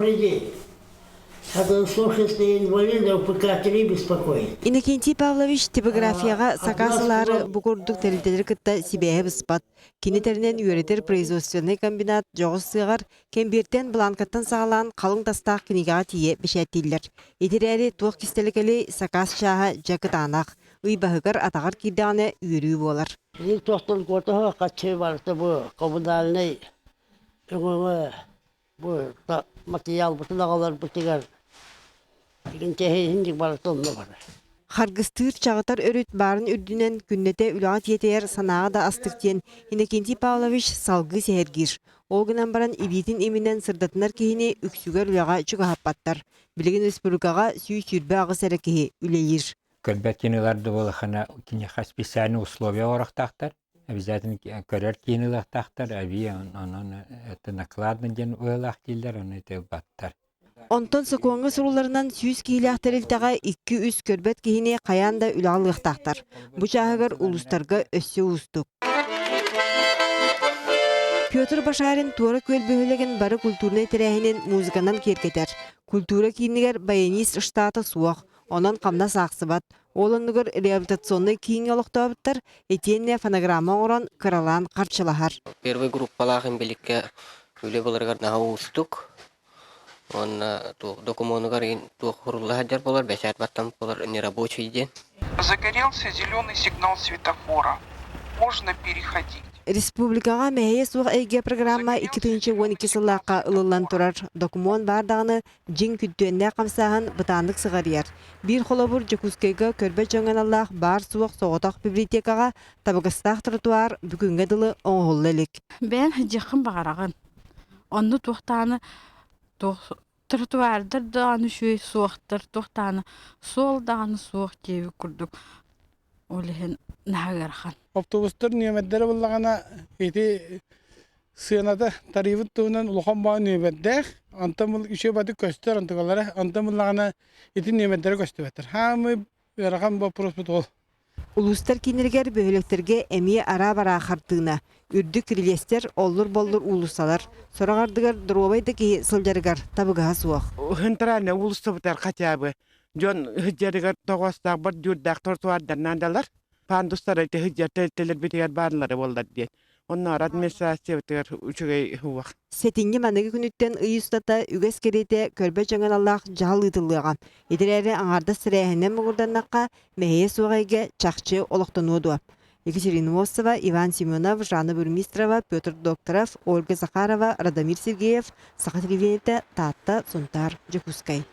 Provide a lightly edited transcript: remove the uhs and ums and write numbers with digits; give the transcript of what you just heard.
Добрый день. Сословие инвалидов ПК-3 беспокоит. Иннокентий Павлович типографияҕа сакаас ылаары бу курдук тэрилтэлэри кытта сибээһи быспат. Кини тэринэн үөрэтэр производственнай комбинат дьоҕус сыаҕар кэмбиэртэн бланкаттан саҕалаан халыҥ тастаах кинигэҕэ тиийэ бэчээттииллэр. Ити эрээри туох кистэлэ кэлиэй, сакаас чааһа дьэ кытаанах. Ый баһыгар-атаҕар киирдэҕинэ үөрүү буолар. Биир туохтан куотаһа хаччы барыта бу коммунальнай өҥөҕө бу матырыйаалбытын аҕаларбытыгар интэриэһинник барыта онно барар. Харгыстыыр, чаҕытар өрүт баарын үрдүнэн күннэтэ үлэҕэ тиэтэйэр санааҕа да астык диэн Иннокентий Павлович салгыы сэһэргиир. Ол гынан баран илиитин иминэн сырдатынар киһини үксүгэр үлэҕэ чугаһаппаттар. Билигин республикаҕа 128 эрэ киһи үлэлиир. Көрбөт кинилэр да буолахына киниэхэ специальные условия оҥоруохтаахтар. Обязательно көрөр киин ылыахтаахтар, эбии онон это накладно диэн быһыылаах дииллэр, ону ити ылбаттар. Онтон сокуоҥҥа сурулларынан сүүс киһилээх тэрилтэҕэ икки-үс көрбөт киһини хайаан да үлэҕэ ылыахтаахтар. Бу чааһыгар улуустарга өссө уустук. Петр Башарин Туора Күөл бөһүөлэгин бары культурнай тэрээһинин музыканан киэргэтэр. Культура киинигэр баянист штата суох, онон хамнас аахсыбат. Ол оннугар реабилитационнай кииҥҥэ олохтообуттар итиэннэ фонограмма оҥорон кыралаан харчылаһар. Первый группалаах инбэлииккэ үлэ буларыгар наһаа уустук. Уонна туох докумуонугар туох сурулла сылдьар буолар, бэчээт баттаммыт буолар нерабочий диэн. Загорелся зеленый сигнал светофора. Можно переходить. Республикаҕа мэһэйэ суох эйгэ программа 2012 сыллаахха ылыллан турар. Докумуон баар даҕаны дьиҥ күттүөннээх хамсааһын бытааннык сыҕарыйар. Биир холобур, Дьокуускайга көрбөт дьоҥҥо аналлаах баар-суох соҕотох библиотекаҕа табыгастаах тротуар бүгүҥҥэ дылы оҥоһулла илик. Бэйэм сылдьыаххын баҕараҕын. Онно туохтааны туох тротуардар даҕаны үчүгэй суохтар, туохтааны суол даҕаны суох диэбит курдук ол иһин наһаа ыарахан. Автобустар нүөмэрдэрэ буллаҕына ити сыаната тарифын туһунан улахан баҕа нүөмэрдээх, онтон бу үчүгэй баты көстөр онтукалара, онтон буллаҕына ити нүөмэрдэрэ көстүбэттэр. Хаамыы ыарахан боппуруоспут ол. Улуустар кииннэригэр бөһүөлэктэргэ эмиэ араа-бараа хартыына, үрдүк кирилиэстэр, оллур-боллур уулуссалар, сорох ардыгар доруобай да киһи сылдьарыгар табыгаһа суох. Центральная уулуссабытыгар хотя бы дьон сылдьарыгар тоҕоостоох бордюрдаах тротуардар наадалар. Пандустара ити сылдьар тэрилтэлэрбитигэр бааллара буоллар диэн. Оннооҕор администрациябытыгар үчүгэй уһуох. Сэтинньи маныгы күнүттэн ый устата үгэс кэриэтэ көрбөт дьоҥҥо аналлаах дьаһал ыытыллыаҕа. Ити эрээри аҥаардас тэрээһининэн муҥурданнахха, мэһэйэ суох эйгэ чахчы олохтонуо дуо? Екатерина Мосова, Иван Семенов, Жанна Бурмистрова, Петр Докторов, Ольга Захарова, Радомир Сергеев, Саха телевидениетэ, Таатта, Сунтаар, Дьокуускай.